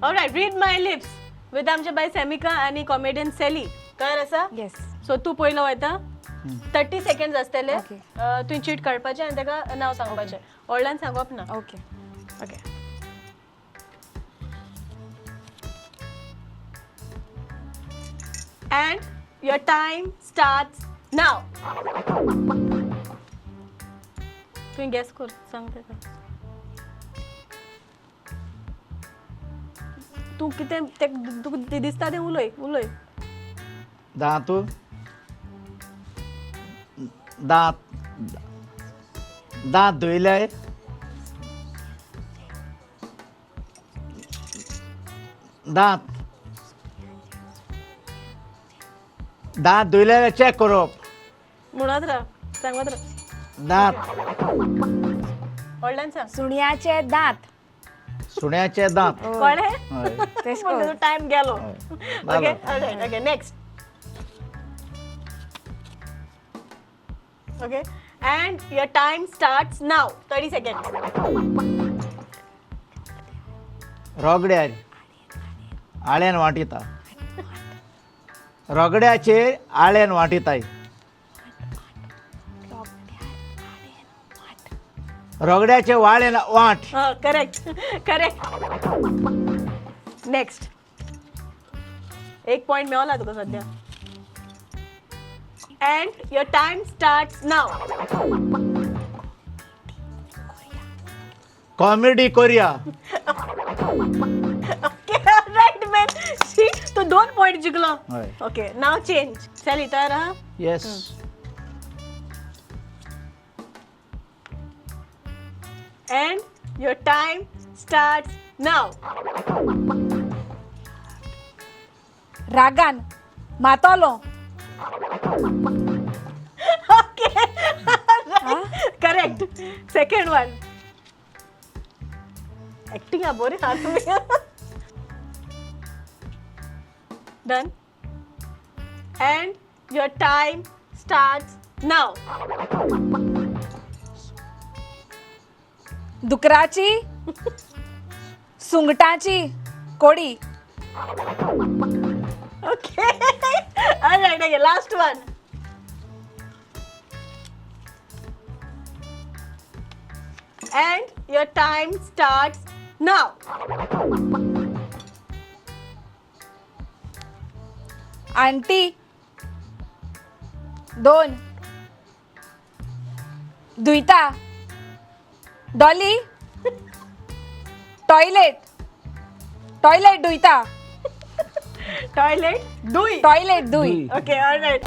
Alright, read my lips with आमच्या बाय सॅमिका आणि comedian Sally. तयार आसा? येस. सो तूं पयलो वयता. 30 सेकंड आसतले. Okay. तुवें चीट काडपाचें आनी ताका नांव सांगपाचें, व्हडल्यान सांगप ना. Okay. Okay. And your time starts now. तुवें गॅस कर, सांग ताका तूं कितें तें तुका दिसता तें उलय उलय. दांत दांत दांत धुयले. दांत दांत धुयले, चॅक करप. म्हणत राव, सांगत राव. दांत. व्हडल्यान सांग. सुण्याचे दांत. सुण्याचे दांत. कळ्ळें? हय. तेश म्हणजे टायम गेलो. हय. Okay, alright, okay, next. Okay, and your time starts now. 30 second. रगड्यार आळ्यान वांटिता, रगड्याचेर आळ्यान वांटिताय. रगड्याचे वाळेन वांट. Correct correct. नेक्स्ट. एक पॉइंट मेवला तुका सध्या. And your time starts now. Comedy Korea. Okay, right man. तू दोन पॉइंट जिंकलो. हय. ओके, नाव चेंज. सॅली, तयार आहा? Yes. And your time starts now. रागान मातोलो. Okay, correct. Second one. Acting आ बोरी हाथ में. Done. And your time starts now. दुकराची सुंगटाची कोडी. Okay. All right. Okay. Last one. And your time starts now. Aunty दोन दुयता Dolly toilet toilet दुयता. Toilet. दुई. Toilet दुई. दुई. Okay. All right.